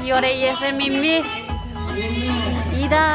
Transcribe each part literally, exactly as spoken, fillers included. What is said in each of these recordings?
Iore iese mimi. Ida.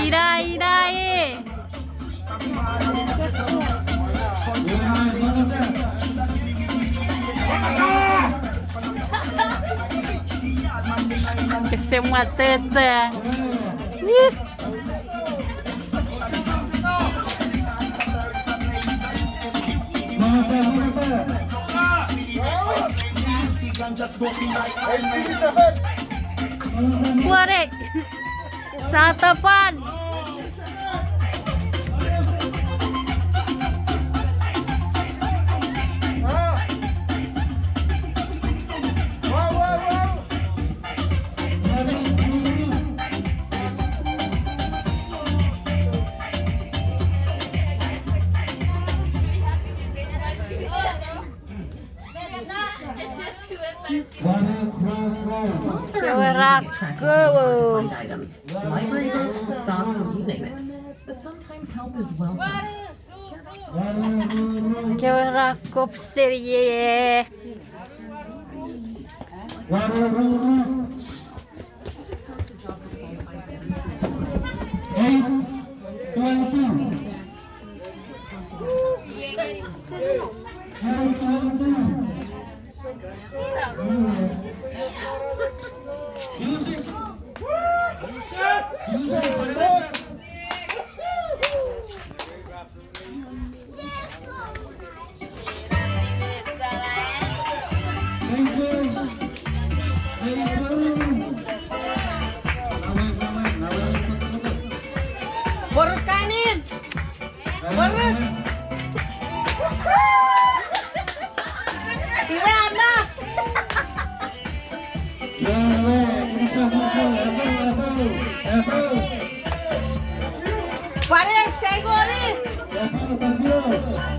Ina, ina, e. Ese mwatete. Ih. Warek. Satapan. Kewe ra kowo. Library books, socks, you name it. But sometimes help is welcome. Kewe ra kopseni ie. Eight twenty-two. Eight twenty-two. Music. Music. Thank you. Thank you. Pworuk kanin. Pworuk. Iwe Anna. Pare, saigoni.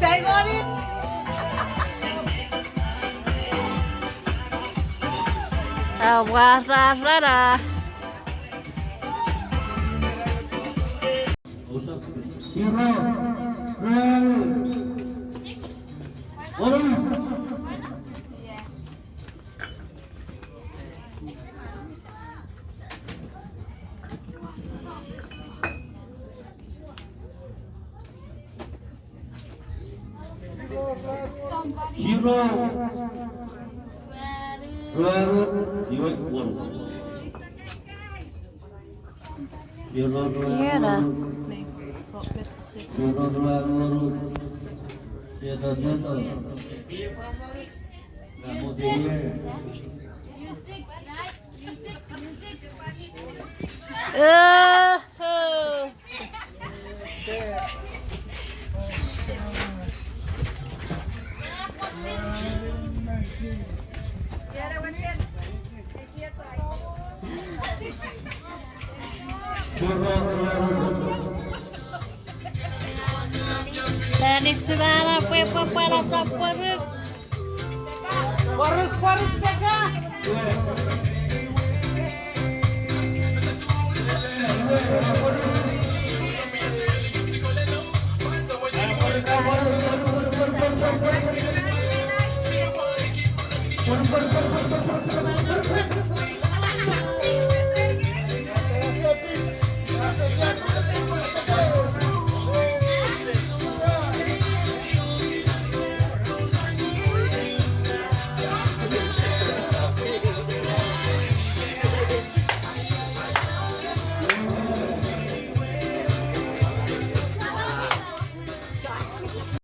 Saigoni. Awararara. Zero. Ruanu, iwe, wonu. Zero, ruanu, wonu. Zero, ruanu, wonu. Zero, zero. Music, music, music. Oho. Tani sumana pwe pwe pwe na sopwonuk. Pworuk, pworuk, peka.